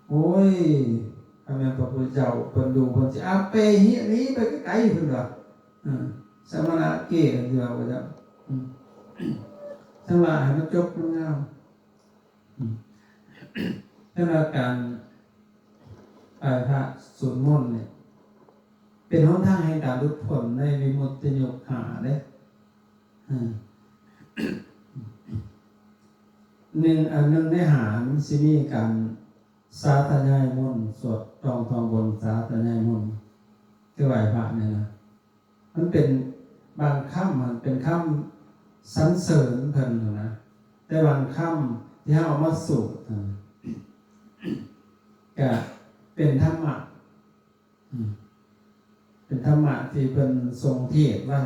ໂອ້ຍ ຄັນແມ່ນພະພຸດທະເຈົ້າເພິ່ນດູ ເພິ່ນຊິອາເປຫິ ໜີໄປໄກໆ ເພິ່ນວ່າ ເອີ ສະມະນະເກ ເພິ່ນຊິວ່າບໍ່ຈັກ ອືມ ທັງຫຼາຍໃຫ້ມັນຈົບມັນງາມ ອືມ ສຳລັບການໄຫວ້ພະສວດມົນນີ້ ເປັນຫົນທາງແຫ່ງການຫຼຸດພົ້ນໃນວິມຸດຕິຍຸກຫ້າເດ້ ອືມ ໜຶ່ງ ອັນໜຶ່ງໃນຫ້າ ມັນຊິມີການສາທະຍາຍມົນ ສວດຕ້ອງທ່ອງບົນສາທະຍາຍມົນ ຄືໄຫວ້ພະນີ້ນະ ມັນເປັນ ບາງຄຳມັນເປັນຄຳສັນເສີນເພິ່ນຫັ້ນນະ ແຕ່ບາງຄຳທີ່ເຮົາເອົາມາສວດຫັ້ນ ກະເປັນທຳມະ ອືມ ເປັນທຳມະທີ່ເພິ່ນຊົງເທດໄວ້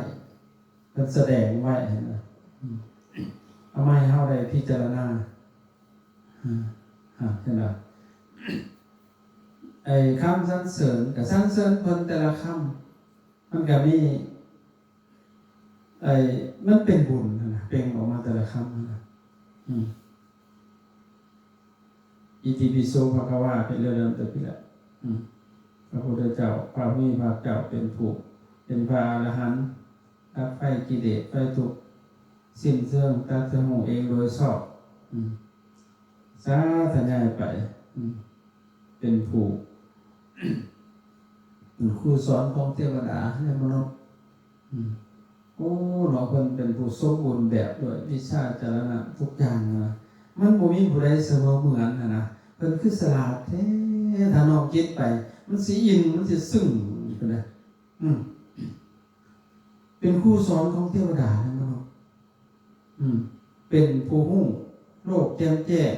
ເພິ່ນສະແດງໄວ້ຫັ້ນນະ ອືມ ເອົາມາໃຫ້ເຮົາໄດ້ພິຈາລະນາ ອືມ ເຫັນບໍ່? ໄອ້ຄຳສັນເສີນ ກະສັນເສີນເພິ່ນແຕ່ລະຄຳ ມັນກະມີ ໄອ້ ມັນເປັນບຸນຫັ້ນນະ ເປັ່ງອອກມາແຕ່ລະຄຳຫັ້ນນະ ອືມ ອິຕິປິໂສພະຄະວາ ເປັນເລື່ອງເລີ່ມແຕ່ພີ້ແຫຼະ ອືມ ພະພຸດທະເຈົ້າ ພະຜູ້ມີພະພາກເຈົ້າເປັນຜູ້ ເປັນພະອະລະຫັນ ດັບໄຟກິເລດ ໄຟທຸກ ສິ້ນເຊີງ ຕັດສະຮູ້ເອງໂດຍຊອບ ອືມ ສາທະຍາຍໄປ ອືມ ເປັນຜູ້ ເປັນຄູສອນຂອງເທວະດາ ແລະ ມະນຸດ ອືມ ໂອ້ ເນາະ ເພິ່ນເປັນຜູ້ສົມບູນແບບດ້ວຍວິຊາຈາລະນະທຸກຢ່າງນະ ມັນບໍ່ມີຜູ້ໃດສະເໝີເໝືອນຫັ້ນນະ ເພິ່ນຄືສະຫຼາດແທ້ ຖ້ານ້ອມຈິດໄປ ມັນຊິອີ່ງ ມັນຊິຊຶ້ງພຸ້ນນະ ອືມ ເປັນຄູສອນຂອງເທວະດາແລະມະນຸດ ອືມ ເປັນຜູ້ຮູ້ໂລກແຈ່ມແຈ້ງ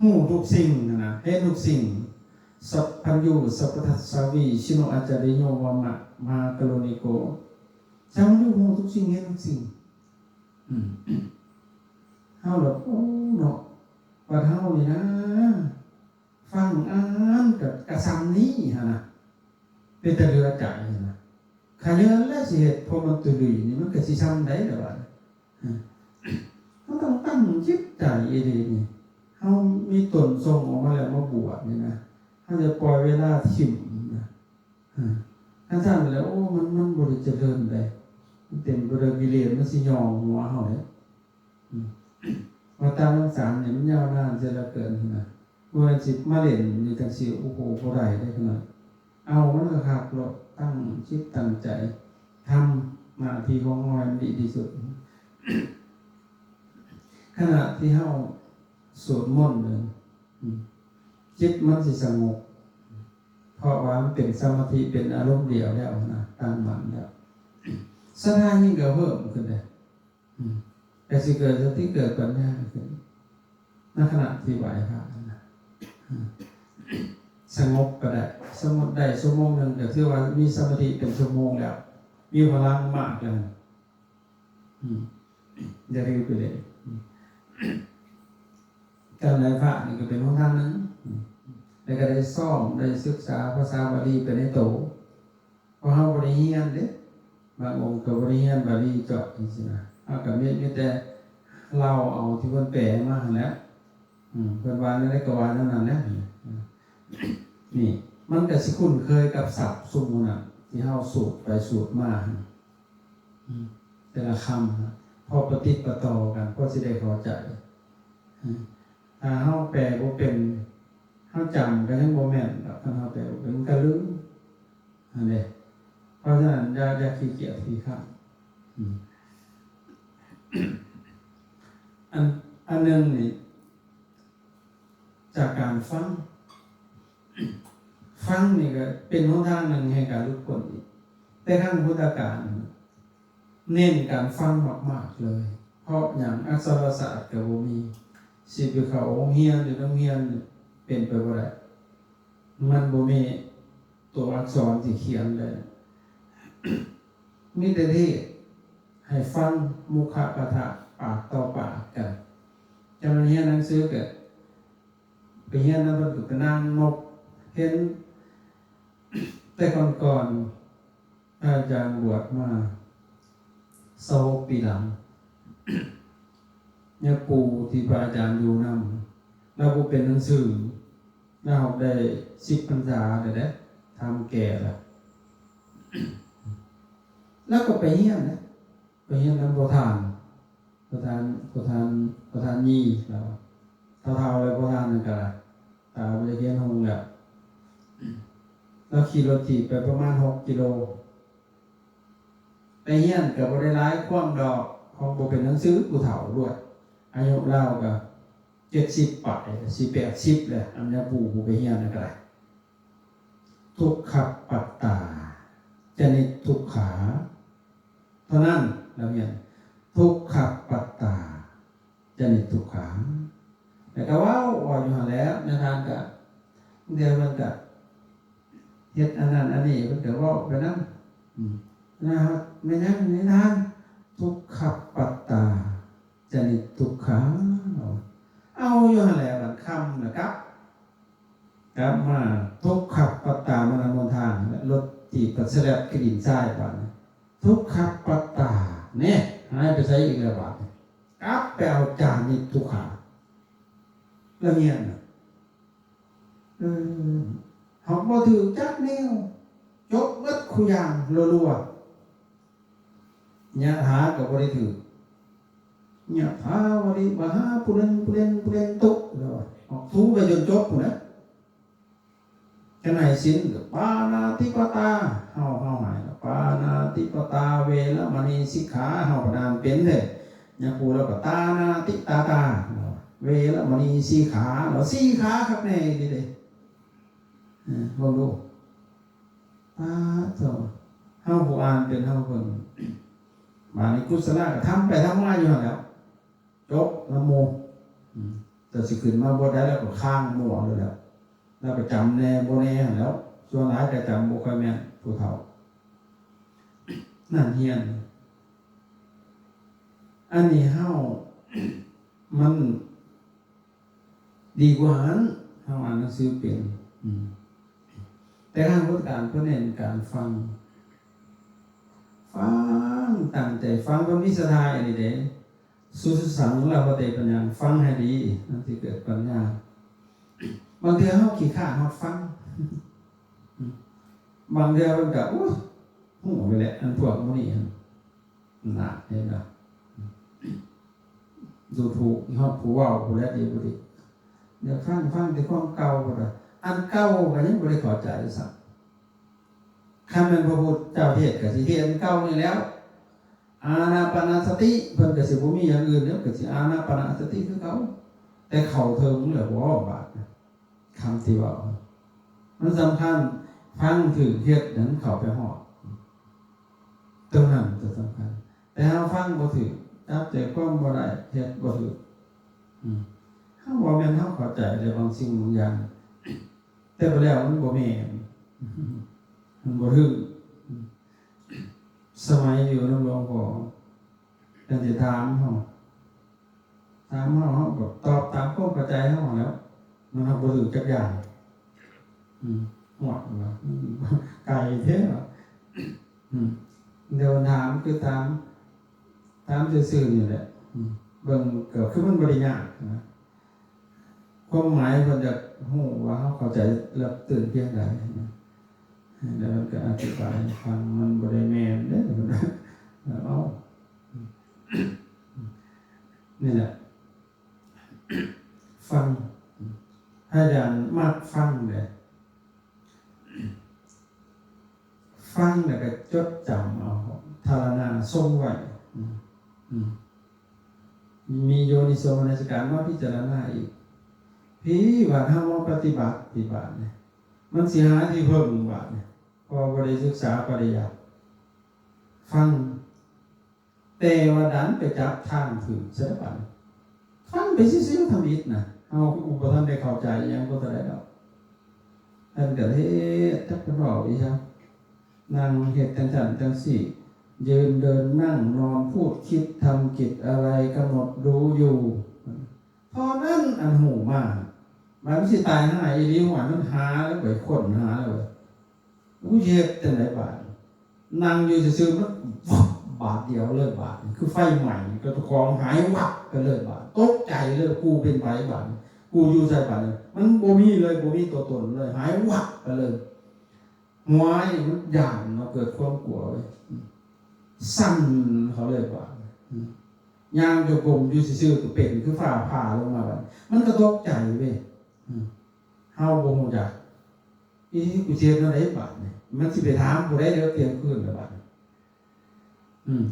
ຮູ້ທຸກສິ່ງຫັ້ນນະ ເຫັນທຸກສິ່ງ ສັບພັນຍູ ສັບພະທັດສາວີ ຊິໂນອາຈາລິໂຍ ວາມະ ມະຫາກະລຸນິໂກ ສັບພັນຍູ ຮູ້ທຸກສິ່ງ ເຫັນທຸກສິ່ງ ອືມ ເຮົາລະ ໂອ້ ເນາະ ບັດເຮົານີ້ນະ ຟັງອ່ານກະ ກະຊ່ຳນີ້ຫັ້ນນະ ເປັນຕາເຫຼືອໃຈຫັ້ນນະ ຂະເຍີນແລ້ວຊິເຮັດ ເພາະມັນຕຸລຸຍນີ້ ມັນກະຊິຊ່ຳໃດລະບາດນີ້ ເຮົາຕ້ອງຕັ້ງຈິດໃຈອີ່ຫຼີນີ້ ເຮົາມີຕົນສົ່ງອອກມາແລ້ວມາບວດນີ້ນະ ເຮົາຈະປ່ອຍເວລາຖິ້ມນະ ຄັນຊັ້ນແລ້ວ ໂອ້ ມັນ ມັນບໍ່ໄດ້ຈະເລີນໃດ ມັນເຕັມໄປດ້ວຍກິເລດ ມັນຊິຫຍໍ້ຫົວເຮົາເດ້ ອືມ ວ່າຕາສົງສານນີ້ມັນຍາວນານເສຍເຫຼືອເກີນນະ ບໍ່ແມ່ນຊິມາເຫຼັ້ນຢູ່ຈັ່ງຊີ້ ໂອ້ໂຫ ບໍ່ໄດ້ເດ້ຂະໜາດ ເອົາມັນຄັກໆໂລດ ຕັ້ງຈິດຕັ້ງໃຈ ທຳໜ້າທີ່ຂອງເຮົາໃຫ້ມັນດີທີ່ສຸດ ຂະນະທີ່ເຮົາສວດມົນນີ້ ອືມ ຈິດມັນຊິສະຫງົບ ເພາະວ່າມັນເປັນສະມາທິ ເປັນອາລົມດຽວແລ້ວນະ ຕັ້ງໝັ້ນແລ້ວ ສັດທາຍິ່ງກະເພີ່ມຂຶ້ນເດ້ ອືມ ກະຊິເກີດສະຕິເກີດປັນຍາຂຶ້ນ ໃນຂະນະທີ່ໄຫວ້ພະຫັ້ນນະ ອືມ ສະຫງົບກະໄດ້ ສົມມຸດໄດ້ຊົ່ວໂມງໜຶ່ງ ກະຖືວ່າມີສະມາທິເປັນຊົ່ວໂມງແລ້ວ ມີພະລັງມາກແລ້ວ ອືມ ຢ່າລືມໄປເລີຍ ອືມ ການໄຫວ້ພະນີ້ກະເປັນຫົນທາງໜຶ່ງ ອືມ ແລ້ວກະໄດ້ຊ້ອມ ໄດ້ສຶກສາພາສາບາລີໄປໃນໂຕ ເພາະເຮົາບໍ່ໄດ້ຮຽນເດ້ ບາງອົງກະບໍ່ໄດ້ຮຽນບາລີເຈາະຈັ່ງຊີ້ນະ ເຮົາກະມີ ມີແຕ່ເລົ່າເອົາທີ່ເພິ່ນແປມາຫັ້ນແຫຼະ ອືມ ເພິ່ນວ່າແນວໃດກະວ່າແນວນັ້ນແຫຼະ ອືມ ນີ້ ມັນກະຊິຄຸ້ນເຄີຍກັບສັບຊຸມໝູ່ນັ້ນ ທີ່ເຮົາສູດໄປສູດມາ ອືມ ແຕ່ລະຄຳ ພໍປະຕິດປະຕໍ່ກັນ ພໍຊິໄດ້ເຂົ້າໃຈ ອືມ ຖ້າເຮົາແປບໍ່ເປັນ ເຮົາຈຳກະຍັງບໍ່ແມ່ນດອກ ຄັນເຮົາແປບໍ່ເປັນ ມັນກະລືມ ຫັ້ນເດ້ ເພາະສະນັ້ນ ຢ່າ ຢ່າຂີ້ກຽດຂີ້ຄ້ານ ອືມ ອັນ ອັນໜຶ່ງນີ້ ຈາກການຟັງ ຟັງນີ້ກະເປັນຫົນທາງໜຶ່ງແຫ່ງການຫຼຸດພົ້ນອີກ ແຕ່ຄັ້ງພຸດທະການ ເນັ້ນການຟັງມາກໆເລີຍ ເພາະຫຍັງ? ອັກສະລະສາດກະບໍ່ມີ ຊິໄປເຂົ້າໂຮງຮຽນ ຢູ່ໂຮງຮຽນນີ້ ເປັນໄປບໍ່ໄດ້ ມັນບໍ່ມີໂຕອັກສອນທີ່ຂຽນໄດ້ ມີແຕ່ເທດໃຫ້ຟັງ ມຸຂະປະທະ ປາກຕໍ່ປາກກັນ ຈະມາຮຽນໜັງສືກະ ໄປຮຽນນຳເພິ່ນກະໄປນັ່ງນົບ ເຫັນແຕ່ກ່ອນໆ ພະອາຈານບວດມາຊາວຫົກປີຫຼັງ ຍາປູ່ທີ່ພະອາຈານຢູ່ນຳ ລາວບໍ່ເປັນໜັງສື ລາວໄດ້ສິບພັນສາແລ້ວເດ້ ທຳແກ່ລະ ລາວກໍໄປຮຽນເດ້ ໄປຮຽນນຳພໍ່ທ່ານ ພໍ່ທ່ານ ພໍ່ທ່ານ ພໍ່ທ່ານຢີລາວ ເຖົ້າໆແລ້ວ ພໍ່ທ່ານນັ້ນກໍຕາບໍ່ໄດ້ຮຽນຮູ້ແລ້ວ ລາວຂີ່ລົດຖີບໄປປະມານຫົກກິໂລ ໄປຮຽນກໍບໍ່ໄດ້ຫຼາຍຄວາມດອກ ຂອງບໍ່ເປັນໜັງສື ຜູ້ເຖົ້າດ້ວຍ ອາຍຸລາວກໍເຈັດສິບປາຍ ຊິແປດສິບແລ້ວ ອັນຍາປູຜູ້ໄປຮຽນນັ້ນກໍໄດ້ ທຸກຂະປັດຕາ ຈະນິດທຸກຂາ ເທົ່ານັ້ນ ລາວຮຽນ ທຸກຂະປັດຕາ ຈະນິດທຸກຂາ ແລ້ວກໍເວົ້າ ເວົ້າຢູ່ຫັ້ນແຫຼະ ນາຍທ່ານກໍ ບາງເທື່ອເພິ່ນກໍເຮັດອັນນັ້ນອັນນີ້ ເພິ່ນກໍເວົ້າໄປນຳ ອືມ ນາຍທ່ານ ແມ່ນຫຍັງນາຍທ່ານ ທຸກຂະປັດຕາ ຈະນິດທຸກຂາ ເອົາຢູ່ຫັ້ນແຫຼະ ບາດຄ່ຳລະກັບ ກັບມາ ທຸກຂະປັດຕາ ມານຳຫົນທາງ ລົດຖີບກໍສະແລັບກະດິນຊາຍບາດນີ້ ທຸກຂະປັດຕາ ແນ່ ຫາຍໄປໃສອີກແລ້ວບາດນີ້ ກັບໄປເອົາຈານິດທຸກຂາ ລະຮຽນນະ ເອີ ເຮົາບໍ່ຖືກຈັກແນວ ຈົບໝົດຄູ່ຢ່າງ ລົວໆ ຍະຖາກໍບໍ່ໄດ້ຖືກ ຍະຖາວະລິວະຫາປຸເຣນຕຸເຣນຕຸເຣນຕຸ ລາວວ່າ ອອກຖູໄປຈົນຈົບພຸ້ນແຫຼະ ຄັນໃຫ້ສິນກໍປານາຕິປະຕາ ເຮົາ ເຮົາໃຫ້ ປານາຕິປະຕາ ເວລະມະນີສິກຂາ ເຮົາກໍອ່ານເປັນເດ້ ຍາຄູລາວກໍຕານາຕິຕາຕາ ເວລະມະນີສີຂາ ລາວສີຂາຄັກແນ່ອີ່ຫຼີເດ້ ເອີ ເບິ່ງດູ ປາດໂທ້ ເຮົາຜູ້ອ່ານເປັນເຮົາເບິ່ງ ບາດນີ້ກຸສະລະກໍທຳໄປທຳມາຢູ່ຫັ້ນແຫຼ້ວ ຈົບນຳໝູ່ ອືມ ແຕ່ຊິຂຶ້ນມາບົດໃດແລ້ວກໍຄ້າງໝູ່ເອົາແລ້ວ ແລ້ວກໍຈຳແດ່ບໍ່ແນ່ຫັ້ນແຫຼ້ວ ສ່ວນຫຼາຍກໍຈຳບໍ່ຄ່ອຍແມ່ນ ຜູ້ເຖົ້າ ນັ້ນຮຽນ ອັນນີ້ເຮົາ ມັນ ດີກວ່າຫັ້ນ ເຮົາອ່ານໜັງສືເປັນ ອືມ ແຕ່ທາງພຸດທະການເພິ່ນເນັ້ນການຟັງ ຟັງ ຕັ້ງໃຈຟັງ ເພິ່ນມີສະທາອີ່ຫຼີເດ້ ສຸ ສຸສັງ ລະພະເຕ ປັນຍັງ ຟັງໃຫ້ດີ ມັນຊິເກີດປັນຍາ ບາງເທື່ອເຮົາຂີ້ຄ້ານຮອດຟັງ ບາງເທື່ອເພິ່ນກໍ ໂອ້ຍ ຮູ້ໄປແຫຼະ ອັນພວກໝູ່ນີ້ຫັ້ນ ນະ ເຫັນບໍ່? ດູຖູກຮອດຜູ້ເວົ້າພຸ້ນແຫຼະ ດີບໍ່ດີ ດຽວຟັງ ຟັງແຕ່ຄວາມເກົ່າພຸ້ນລະ ອັນເກົ່າກໍຍັງບໍ່ໄດ້ເຂົ້າໃຈຊ້ຳ ຄັນແມ່ນພະພຸດທະເຈົ້າເທດກໍຊິເທດອັນເກົ່ານີ້ແລ້ວ ອານາປານະສະຕິ ເພິ່ນກໍຊິບໍ່ມີຢ່າງອື່ນແລ້ວ ກໍຊິອານາປານະສະຕິຄືເກົ່າ ແຕ່ເຂົ້າເຖິງແລ້ວບໍ່ບາດ ຄຳທີ່ເວົ້າ ມັນສຳຄັນ ຟັງຖືກເຮັດໃຫ້ມັນເຂົ້າໄປຮອດ ຕົງນັ້ນຕົວສຳຄັນ ແຕ່ເຮົາຟັງບໍ່ຖືກ ຈັບໃຈຄວາມບໍ່ໄດ້ ເຮັດບໍ່ຖືກ ອືມ ເຮົາວ່າແມ່ນເຮົາເຂົ້າໃຈແລ້ວບາງສິ່ງບາງຢ່າງ ແຕ່ບໍ່ແລ້ວມັນບໍ່ແມ່ນ ມັນບໍ່ຖືກ ສະໄໝຢູ່ນຳຫຼວງພໍ່ ເພິ່ນຊິຖາມເຮົາ ຖາມເຮົາ ເຮົາກໍຕອບຕາມຄວາມເຂົ້າໃຈເຮົາຫັ້ນແຫຼ້ວ ມັນເຮົາບໍ່ຖືກຈັກຢ່າງ ອືມ ຮອດວ່າ ອືມ ໄກແທ້ວ່າ ອືມ ແຕ່ວ່າຖາມຄືຖາມ ຖາມຊື່ໆນີ້ແຫຼະ ອືມ ເບິ່ງກໍຄືມັນບໍ່ໄດ້ຍາກນະ ຄວາມໝາຍເພິ່ນຢາກຮູ້ວ່າເຮົາເຂົ້າໃຈແລ້ວຕື່ນພຽງໃດນະ ແລ້ວເພິ່ນກໍອະທິບາຍໃຫ້ຟັງ ມັນບໍ່ໄດ້ແມ່ນເດ້ ເອົາ ນີ້ແຫຼະ ຟັງ ພະຍານມັກຟັງເດ້ ຟັງແລ້ວກໍຈົດຈຳເອົາ ທາລະນາຊົງໄວ້ ອືມ ອືມ ມີໂຍນິໂສມະນະສິການມາພິຈາລະນາອີກ ພີ້ບາດເຮົາມາປະຕິບັດ ພີ້ບາດນີ້ ມັນຊິຫາທີ່ເພິ່ງບາດນີ້ ເພາະວ່າບໍ່ໄດ້ສຶກສາປະລິຍັດ ຟັງ ແຕ່ວ່າດັນໄປຈັບທາງຖືກຊະບາດນີ້ ຟັງໄປຊື່ໆ ທຳອິດນະ ເຮົາກໍບໍ່ທັນໄດ້ເຂົ້າໃຈຫຍັງບໍ່ເທົ່າໃດດອກ ເພິ່ນກໍເຮັດ ຈັກເພິ່ນເວົ້າອີ່ຫຍັງ ນັ່ງເຮັດຈັ່ງຊັ້ນຈັ່ງຊີ້ ຢືນເດີນນັ່ງນອນ ພູດຄິດທຳກິດອະໄລ ກຳນົດດູຢູ່ ເທົ່ານັ້ນອັນຮູ້ມາ ບາດມັນຊິຕາຍຫາຍອີ່ຫຼີ ຫວາຍມັນຫາແລ້ວໄປຄົ້ນຫາແລ້ວ ກູຊິເຮັດຈັ່ງໃດບາດ ນັ່ງຢູ່ຊື່ໆ ມັນວັບບາດດຽວເລີຍບາດ ຄືໄຟໄໝ້ ກໍເຈົ້າຂອງຫາຍວັບໄປເລີຍບາດ ຕົກໃຈເລີຍ ກູເປັນໃຜບາດ ກູຢູ່ໃສບາດນີ້? ມັນບໍ່ມີເລີຍ, ບໍ່ມີຕົວຕົນເລີຍ, ຫາຍວັບໄປເລີຍ. ຫວຍ, ມັນຢ້ານເນາະ, ເກີດຄວາມກົວເວີຍ. ສັ່ນເຂົ້າເລີຍບາດນີ້. ຍ່າງຈົງກົມຢູ່ຊື່ໆ ກໍເປັນຄືຟ້າຜ່າລົງມາບາດນີ້. ມັນກໍຕົກໃຈເວີຍ. ເຮົາບໍ່ຮູ້ຈັກ. ເອີ ກູຊິເຮັດແນວໃດບາດນີ້? ມັນຊິໄປຖາມຜູ້ໃດແລ້ວ ທ່ຽງຄືນແລ້ວບາດນີ້. ອືມ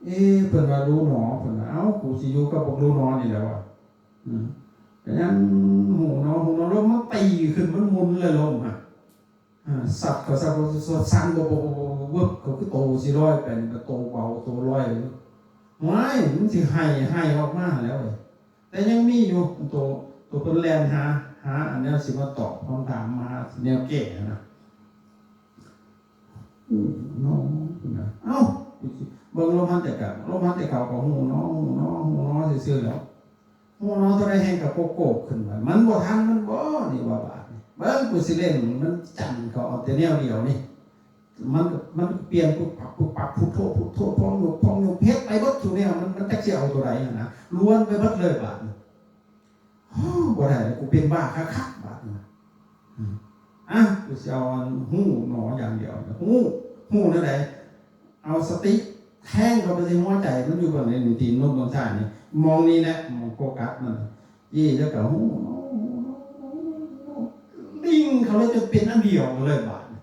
ເອ ເພິ່ນວ່າ ລູໜໍ ເພິ່ນວ່າ ເອົ້າ ກູຊິຢູ່ກັບບັກລູໜໍນີ້ແຫຼະວ່າ. ອືມ ກໍຍັງຮູ້ໜໍ ຮູ້ໜໍ ລົມມັນຕີຂຶ້ນ ມັນໝູນເລີຍລົມຫັ້ນ. ອ່າ ສັບກໍສັບ ສັ່ນ ວຶບ ວຶບ ວຶບ ກໍຄືໂຕຊິລອຍໄປນີ້ ກໍໂຕເບົາ ໂຕລອຍ. ຫວຍ ມັນຊິໄຫ້ ໄຫ້ອອກມາແລ້ວເວີຍ. ແຕ່ຍັງມີຢູ່ ໂຕ ໂຕເພິ່ນແລ່ນຫາ ຫາອັນແນວຊິມາຕອບຄຳຖາມ ມາຫາແນວແກ້ຫັ້ນນະ. ຮູ້ໜໍ ເພິ່ນວ່າ ເອົ້າ ເບິ່ງລົມຫາຍໃຈເຂົ້າ ລົມຫາຍໃຈເຂົ້າກໍຮູ້ໜໍ ຮູ້ໜໍ ຮູ້ໜໍຊື່ໆແລ້ວ. ຮູ້ໜໍເທົ່າໃດແຮ່ງກໍໂກກໆຂຶ້ນ ມັນບໍ່ທັນມັນບໍ່ ນີ້ວ່າບາດນີ້ ເບິ່ງ ກູຊິເລັ່ງ ມັນຈັນເຂົ້າເອົາແຕ່ແນວດຽວນີ້. ມັນກໍ ມັນກໍປ່ຽນປຸບປັບ ປຸບປັບ ພຸດໂທ ພຸດໂທ ພອງຍຸບ ພອງຍຸບ ເຮັດໄປເບິດທຸກແນວ ມັນ ມັນຈັກຊິເອົາຕົວໃດຫັ້ນນະ ລວນໄປເບິດເລີຍບາດນີ້. ໂອ້ ບໍ່ໄດ້ແລ້ວ ກູເປັນບ້າຄັກໆບາດນີ້. ອືມ ອ່ະ ກູຊິເອົາອັນຮູ້ໜໍຢ່າງດຽວ ຮູ້ ຮູ້ແນວໃດ? ເອົາສະຕິແທງເຂົ້າໄປໃສ່ຫົວໃຈ ມັນຢູ່ເບື້ອງໃດນີ້ ຕີນນົມເບື້ອງຊ້າຍນີ້ ໝ່ອງນີ້ແຫຼະ ໝ່ອງໂຟກັສມັນ. ເອີ ແລ້ວກໍຮູ້ໜໍ ຮູ້ໜໍ ຮູ້ໜໍ ດິ່ງເຂົ້າເລີຍ ຈົນເປັນອັນດຽວກັນເລີຍບາດນີ້.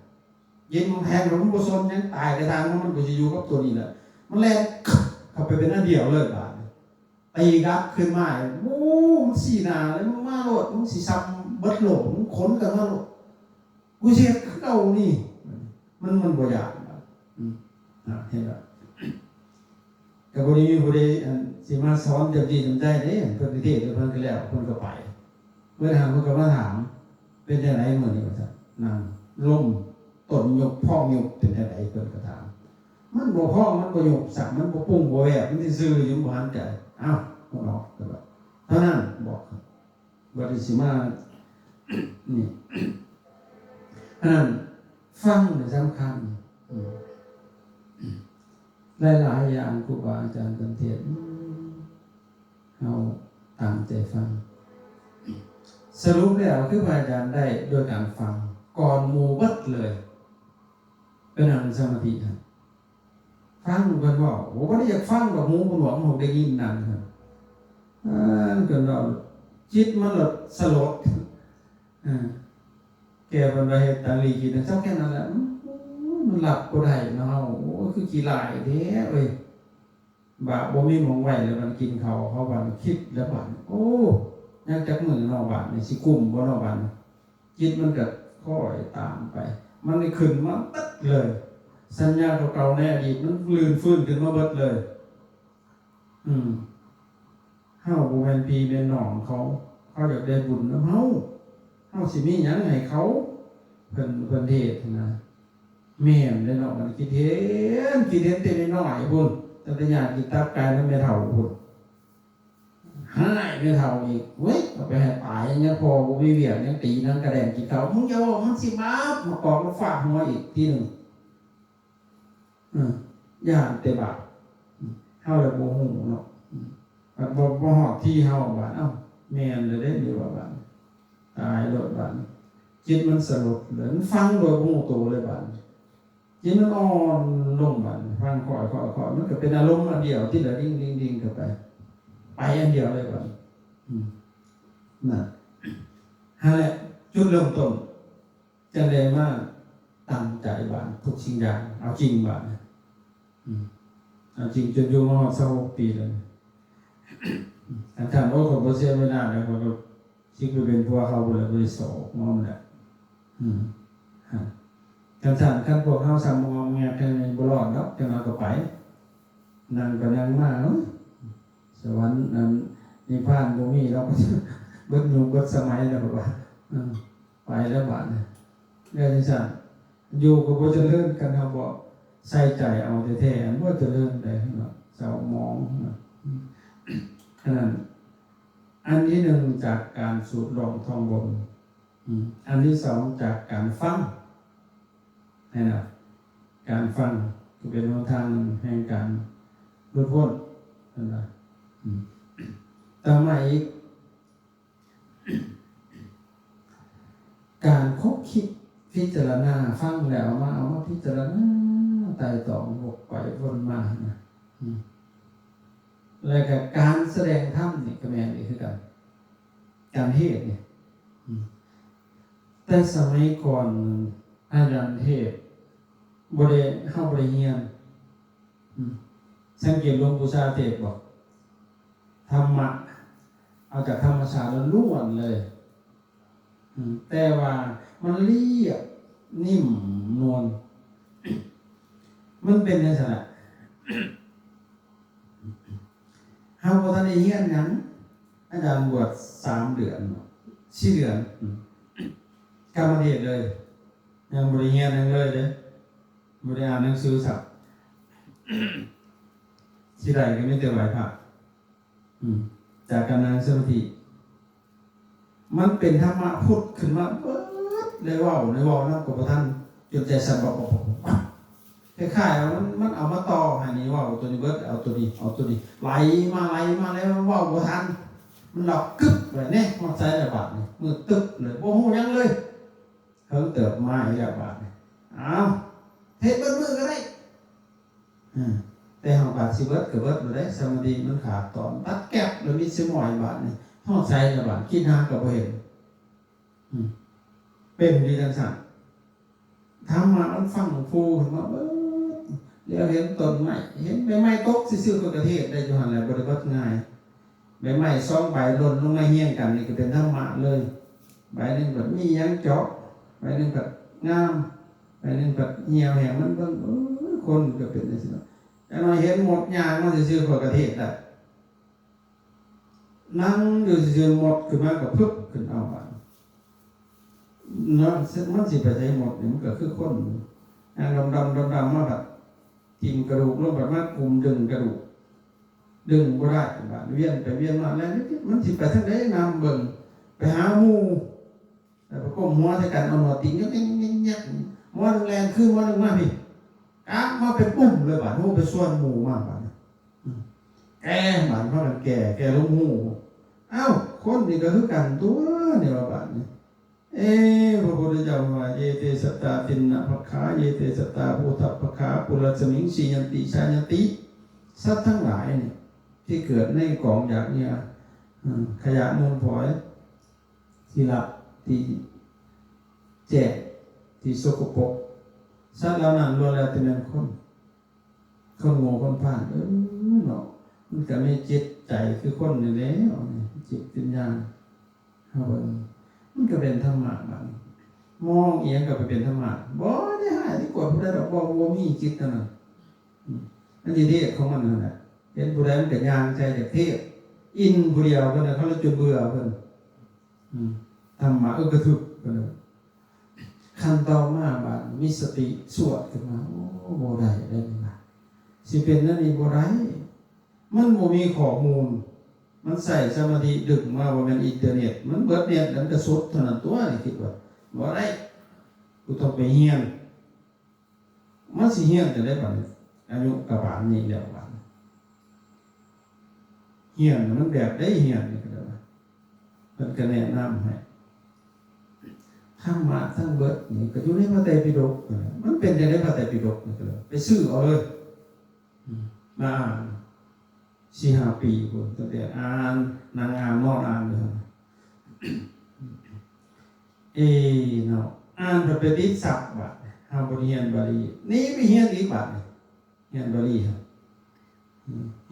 ເຢັນມັນແທງ ແລ້ວມັນບໍ່ສົນຫຍັງ ຕາຍກະຊ່າງມັນ ມັນກໍຊິຢູ່ກັບຕົວນີ້ແຫຼະ. ມັນແລ່ນເຂົ້າໄປເປັນອັນດຽວເລີຍບາດນີ້. ຕີກັບຂຶ້ນມາ ໂອ້ ມັນຊີ້ໜ້າເລີຍ ມຶງມາໂລດ ມຶງຊິຊ້ຳເບິດໂລກ ມຶງຂົນກັນມາໂລດ ກູຊິເຮັດຄືເກົ່ານີ້. ມັນ ມັນບໍ່ຢາກ ອືມ ນະ ເຫັນບໍ່? ກໍບໍ່ໄດ້ມີຜູ້ໃດ ອັນ ຊິມາສອນເຕັມທີ່ເຕັມໃຈເດ້ ເພິ່ນເທດແລ້ວເພິ່ນກໍແລ້ວ ເພິ່ນກໍໄປ. ເພິ່ນຫາ ເພິ່ນກໍມາຖາມ ເປັນຈັ່ງໃດມື້ນີ້ ວ່າຊັ້ນ. ນາງລົມຕົ້ນຍຸບພອງຍຸບເປັນຈັ່ງໃດ ເພິ່ນກໍຖາມ. ມັນບໍ່ພອງ ມັນບໍ່ຍຸບ ສັກມັນບໍ່ປຸງບໍ່ແວບ ມັນຊື່ໆຢູ່ ບໍ່ຫັນໃຈ. ອ້າວ ຫົວເນາະ ເທົ່ານັ້ນ ບອກ ບໍ່ໄດ້ຊິມາ ນີ້ ອັນນັ້ນ ຟັງນີ້ສຳຄັນ. ອືມ ຫຼາຍໆຢ່າງຄູບາອາຈານເພິ່ນເທດ ອືມ ເຮົາຕັ້ງໃຈຟັງ. ສະຫຼຸບແລ້ວຄືພະອາຈານໄດ້ໂດຍການຟັງກ່ອນໝູ່ເບິດເລີຍ. ໄປນັ່ງສະມາທິຫັ້ນ ຟັງເພິ່ນເວົ້າ ໂອ້ ບໍ່ໄດ້ຢາກຟັງດອກ ຫູເພິ່ນໜວກ ຫູໄດ້ຍິນນັ້ນ. ອ່າ ເພິ່ນເວົ້າ ຈິດມັນລະສະຫຼົດ. ເອີ ແກ່ເພິ່ນວ່າເຮັດຕາລີກິນ ເຈົ້າແຄ່ນັ້ນແຫຼະ. ອືມ ມັນຮັບບໍ່ໄດ້ເນາະ ເຮົາ ໂອ້ຍ ຄືຂີ້ຫຼ້າຍແທ້ເວີຍ. ບາດບໍ່ມີໝ່ອງໄວ້ແລ້ວ ມັນກິນເຂົ້າ ເຮົາບັດຄິດແລ້ວບັດ ໂອ້ ຍັງຈັກມື້ເນາະ ບາດນີ້ຊິກຸ້ມບໍ່ເນາະ ບາດນີ້. ຈິດມັນກໍຄ່ອຍຕາມໄປ ມັນໄດ້ຂຶ້ນມາເບິດເລີຍ ສັນຍາເກົ່າໆໃນອະດີດ ມັນລື່ນຟື້ນຂຶ້ນມາເບິດເລີຍ. ອືມ ເຮົາບໍ່ແມ່ນພີ່ແມ່ນນ້ອງເຂົາ ເຂົາຢາກໄດ້ບຸນນຳເຮົາ ເຮົາຊິມີຫຍັງໃຫ້ເຂົາ? ເພິ່ນ ເພິ່ນເທດນະ. ແມ່ນເດ້ເນາະ ມັນຄິດເຫັນ ຄິດເຫັນແຕ່ນ້ອຍໆພຸ້ນ ຕັ້ງແຕ່ຍາກກິນຕັບໄກ່ນຳແມ່ເຖົ້າພຸ້ນ ຮ້າຍແມ່ເຖົ້າອີກ. ເວີຍ ເອົາໄປໃຫ້ຕາຍ ຍັງພໍບໍ່ມີວຽກ ຍັງຕີໜັງກະແດງກິນເຂົ້າ. ມຶງຢ່າເວົ້າ ມັນຊິບາບ ມາກອກມາຟາດຫົວອີກທີໜຶ່ງ. ເອີ ຢ້ານແຕ່ບາບ ເຮົາລະບໍ່ຮູ້ເນາະ. ບັດບໍ່ ບໍ່ຮອດທີ່ເຮົາບາດ ເອົ້າ ແມ່ນແລ້ວເດ້ ນີ້ວ່າບາດ ຕາຍໂລດບາດ. ຈິດມັນສະຫຼົດເລີຍ ມັນຟັງໂດຍບໍ່ຮູ້ໂຕເລີຍບາດ. ຈິດມັນອ່ອນລົງບາດ ຟັງຄ່ອຍໆໆ ມັນກໍເປັນອາລົມອັນດຽວ ຕິດລະດິ່ງໆໆເຂົ້າໄປ ໄປອັນດຽວເລີຍບາດ. ອືມ ນັ້ນ ຫັ້ນແຫຼະ ຈຸດເລີ່ມຕົ້ນ ຈັ່ງໄດ້ມາຕັ້ງໃຈບາດ ທຸກສິ່ງຢ່າງ ເອົາຈິງບາດ. ອືມ ເອົາຈິງ ຈົນຢູ່ມາຮອດຊາວຫົກປີແລ້ວ. ອາຈານ ໂອ້ ຂ້ອຍບໍ່ເສຍເວລາແລ້ວ ຂ້ອຍກໍຊິໄປເປັນຜົວເຂົາພຸ້ນແຫຼະ ບໍ່ໄດ້ສອກມາພຸ້ນແຫຼະ. ອືມ ຄັນຊັ້ນ ຄັນພວກເຮົາຊ້ຳງອມແງກ ຈັ່ງນີ້ບໍ່ລອດດອກ ຈັ່ງເຮົາກໍໄປ. ນັ່ງໄປນັ່ງມາ ເອີ ສະຫວັນ ອັນ ນິບພານບໍ່ມີດອກ ເບິດຍຸກເບິດສະໄໝແລ້ວ ວ່າ ເອີ ໄປແລ້ວບາດນີ້. ແລ້ວຈັ່ງຊັ້ນ ຢູ່ກໍບໍ່ຈະເລີນ ຄັນເຮົາບໍ່ໃສ່ໃຈເອົາແທ້ໆ ມັນບໍ່ຈະເລີນໄດ້ເນາະ ເສົ້າໝອງເນາະ. ອັນນັ້ນ ອັນທີໜຶ່ງ ຈາກການສູດລົມທ່ອງບົນ. ອືມ ອັນທີສອງ ຈາກການຟັງ ຫັ້ນນະ ການຟັງກໍເປັນຫົນທາງໜຶ່ງແຫ່ງການຫຼຸດພົ້ນ ເພິ່ນວ່າ. ອືມ ຕໍ່ມາອີກ ການຄົບຄິດພິຈາລະນາ ຟັງແລ້ວເອົາມາ ເອົາມາພິຈາລະນາ ໄຕ່ຕອງ ວົກໄປວົນມານະ ອືມ ແລ້ວກໍການສະແດງທຳນີ້ກໍແມ່ນອີກຄືກັນ ການເທດນີ້ ອືມ ແຕ່ສະໄໝກ່ອນອາຈານເທດ ບໍ່ໄດ້ ເຮົາບໍ່ໄດ້ຮຽນ ອືມ ສັງເກດຫຼວງປູ່ຊາເທດບໍ່? ທຳມະເອົາຈາກທຳມະຊາດລ້ວນໆເລີຍ ອືມ ແຕ່ວ່າມັນລຽບ ນິ້ມນວນ ມັນເປັນຈັ່ງຊັ້ນແຫຼະ ເຮົາບໍ່ທັນໄດ້ຮຽນຫຍັງ ອາຈານບວດສາມເດືອນ ສີ່ເດືອນ ອືມ ກຳມະເທດເລີຍ ຍັງບໍ່ໄດ້ຮຽນຫຍັງເລີຍເດ້ ບໍ່ໄດ້ອ່ານໜັງສືຊ້ຳ ຊິໄດ້ກໍມີແຕ່ໄຫວ້ພະ ອືມ ຈາກການນັ່ງສະມາທິ ມັນເປັນທຳມະຜຸດຂຶ້ນມາເບີດ ໄດ້ເວົ້າ ໄດ້ເວົ້ານຳກໍບໍ່ທັນ ຈົນໃຈສັ່ນບັບໆໆ ຄ້າຍໆວ່າມັນ ມັນເອົາມາຕໍ່ໃຫ້ນີ້ ເວົ້າໂຕນີ້ເບີດ ເອົາໂຕນີ້ ເອົາໂຕນີ້ ໄຫຼມາ ໄຫຼມາ ໄຫຼມາ ເວົ້າບໍ່ທັນ ມັນລັອກກຶບໄວ້ແນ່ ຮອດໃສແລ້ວບາດນີ້ ມືດຕຶບເລີຍ ບໍ່ຮູ້ຫຍັງເລີຍ ເຫິງເຕີບມາອີກແລ້ວບາດນີ້ ອ້າວ ເຮັດເບິດມື້ກໍໄດ້ ອືມ ແຕ່ເຮົາບາດຊິເບິດກໍເບິດບໍ່ໄດ້ ສະມາທິມັນຂາດຕອນ ຕັດແກັບແລ້ວມີສະໝອຍບາດນີ້ ຮອດໃສລະບາດ ຄິດຫາກໍບໍ່ເຫັນ ອືມ ເປັນຢູ່ຈັ່ງຊັ້ນ ທຳມະມັນຟັ່ງຟູຂຶ້ນມາເບີດ ແລ້ວເຫັນຕົ້ນໄມ້ ເຫັນໃບໄມ້ຕົກຊື່ໆ ກໍກະເທດໄດ້ຢູ່ຫັ້ນແຫຼະ ບໍ່ໄດ້ເບິດງ່າຍ ໃບໄມ້ສອງໃບຫຼົ່ນລົງມາຮຽງກັນນີ້ກໍເປັນທຳມະເລີຍ ໃບໜຶ່ງກໍມີຫຍັງເຈາະ ໃບໜຶ່ງກໍງາມ ໃບໜຶ່ງກໍຫ່ຽວແຫ້ງ ມັນເບິ່ງ ເອີ ຄົນກໍເປັນຈັ່ງຊີ້ເນາະ ຈັກໜ້ອຍເຫັນມົດຍ່າງມາຊື່ໆ ຂ້ອຍກໍເທດໄດ້ ນັ່ງຢູ່ຊື່ໆ ມົດຂຶ້ນມາກໍພຶບຂຶ້ນເອົາບາດ ເນາະ ມັນຊິໄປໃສ ມົດນີ້ ມັນກໍຄືຄົນ ຍ່າງດຳໆ ດຳໆ ມາບັດ ຖິ້ມກະດູກລົງ ບັດມາກຸມດຶງກະດູກ ດຶງບໍ່ໄດ້ບາດ ວຽນໄປວຽນມາ ແລ່ນ ມັນຊິໄປທາງໃດ ນຳເບິ່ງ ໄປຫາໝູ່ ແລ້ວໄປກົ້ມຫົວໃສ່ກັນ ເອົາໜວດຕີງ ແຍກໆ ໝໍໜຶ່ງແລ່ນຄື ໝໍໜຶ່ງມາພີ້ ກະມາເປັນປຸ້ມເລີຍບາດ ໂຫ ໄປຊວນໝູ່ມາບາດ ອືມ ແກ່ບາດ ພາກັນແກ່ ແກ່ລົງຫູ ອ້າວ ຄົນນີ້ກໍຄືກັນຕົວະ ນີ້ວ່າບາດນີ້ ເອ ພະພຸດທະເຈົ້າວ່າ ເຢ ເຕ ສັດຕາ ທິນນະພັກຂາ ເຢ ເຕ ສັດຕາ ພູທະພັກຂາ ປຸຣະສະມິງ ສີຍັນຕິ ຊາຍັນຕິ ສັດທັງຫຼາຍນີ້ ທີ່ເກີດໃນກອງຢາກເຫຍື້ອ ອືມ ຂະຫຍະມູນຝອຍ ທີ່ລັບ ທີ່ແຈ້ງ ທີ່ສົກກະປົກ ສັດເຫຼົ່ານັ້ນລ້ວນແລ້ວແຕ່ແມ່ນຄົນ ຄົນໂງ່ຄົນພານ ເອີ ເນາະ ມັນກໍມີຈິດໃຈຄືຄົນນີ້ແຫຼະ ຈິດວິນຍານ ເຮົາເບິ່ງ ມັນກໍເປັນທຳມະບາດນີ້ ມອງອີ່ຫຍັງກໍໄປເປັນທຳມະ ບໍ່ໄດ້ຮ້າຍໄດ້ໂກດຜູ້ໃດດອກ ບໍ່ ບໍ່ມີຈິດອັນນັ້ນ ອືມ ມັນຊິເທດຂອງມັນນັ້ນແຫຼະ ເຫັນຜູ້ໃດມັນກໍຍ່າງໃສ່ ຢາກເທດ ອິນຜູ້ດຽວ ເພິ່ນນະ ເຂົາເລີຍຈົນເບື່ອເພິ່ນ ອືມ ທຳມະອຶກກະທຶກ ເພິ່ນ ຂັ້ນຕໍ່ມາບາດມີສະຕິສວດຂຶ້ນມາ ໂອ້ ບໍ່ໄດ້ເດ້ນີ້ນະ ຊິເປັນແນວນີ້ບໍ່ໄດ້ ມັນບໍ່ມີຂໍ້ມູນ ມັນໃຊ້ສະມາທິດຶງມາ ບໍ່ແມ່ນອິນເຕີເນັດ ມັນເບິດເນັດແລ້ວມັນກະສຸດເທົ່ານັ້ນຕົວະ ນີ້ຄິດວ່າ ບໍ່ໄດ້ ກູຕ້ອງໄປຮຽນ ມັນຊິຮຽນຈັ່ງໃດບາດນີ້ ອາຍຸກະປານນີ້ແລ້ວບາດນີ້ ຮຽນມັນແບບໃດ ຮຽນນີ້ກໍໄດ້ ເພິ່ນກໍແນະນຳໃຫ້ ທຳມະທັງເບິດນີ້ກໍຢູ່ໃນພະໄຕປິດົກນັ້ນແຫຼະ ມັນເປັນຈັ່ງໃດພະໄຕປິດົກນີ້ກໍໄດ້ ໄປຊື້ເອົາເລີຍ ອືມ ມາອ່ານ ສີ່ຫ້າປີພຸ້ນ ຕັ້ງແຕ່ອ່ານ ນັ່ງອ່ານ ນອນອ່ານຢູ່ຫັ້ນ ເອ ເນາະ ອ່ານເພິ່ນໄປຕິດສັບບາດ ເຮົາບໍ່ໄດ້ຮຽນບາລີ ໜີໄປຮຽນອີກບາດ ຮຽນບາລີ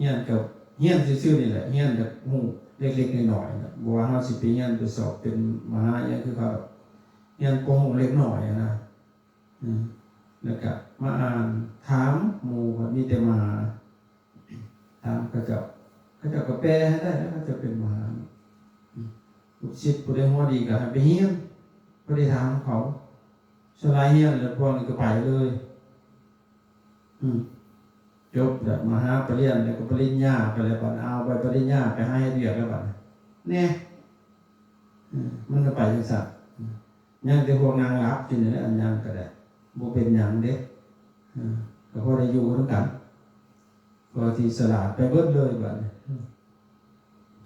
ຮຽນກັບ ຮຽນຊື່ໆນີ້ແຫຼະ ຮຽນແຕ່ຮູ້ເລັກໆນ້ອຍໆ ບໍ່ວ່າເຮົາຊິໄປຮຽນໄປສອບເປັນມະຫາອີ່ຫຍັງຄືເຂົາດອກ ຮຽນພໍຮູ້ເລັກນ້ອຍຫັ້ນນະ ອືມ ແລ້ວກະມາອ່ານ ຖາມໝູ່ ບັດມີແຕ່ມະຫາ ຖາມເຂົາເຈົ້າ ເຂົາເຈົ້າກໍແປໃຫ້ໄດ້ແລ້ວ ເຂົາເຈົ້າເປັນມະຫາ ອືມ ລູກສິດຜູ້ໃດຫົວດີກໍໃຫ້ໄປຮຽນ ບໍ່ໄດ້ຖາມເຂົາ ສ່ວນຫຼາຍຮຽນແລ້ວພວກນີ້ກໍໄປເລີຍ ອືມ ຈົບແລ້ວ ມະຫາປະລິນຍາ ແລ້ວກໍປະລິນຍາໄປແລ້ວ ບັດເອົາໃບປະລິນຍາໄປຫາເຮັດວຽກແລ້ວບັດນີ້ ແນ່ ອືມ ມັນກໍໄປຈັ່ງຊັ້ນ ອືມ ຍັງແຕ່ພວກນາງຫຼັບຢູ່ນີ້ແຫຼະ ອັນຫຍັງກໍໄດ້ ບໍ່ເປັນຫຍັງເດ້ ເອີ ກໍພໍໄດ້ຢູ່ນຳກັນ ກໍທີ່ສະຫຼາດໄປເບິດເລີຍບັດນີ້ ອືມ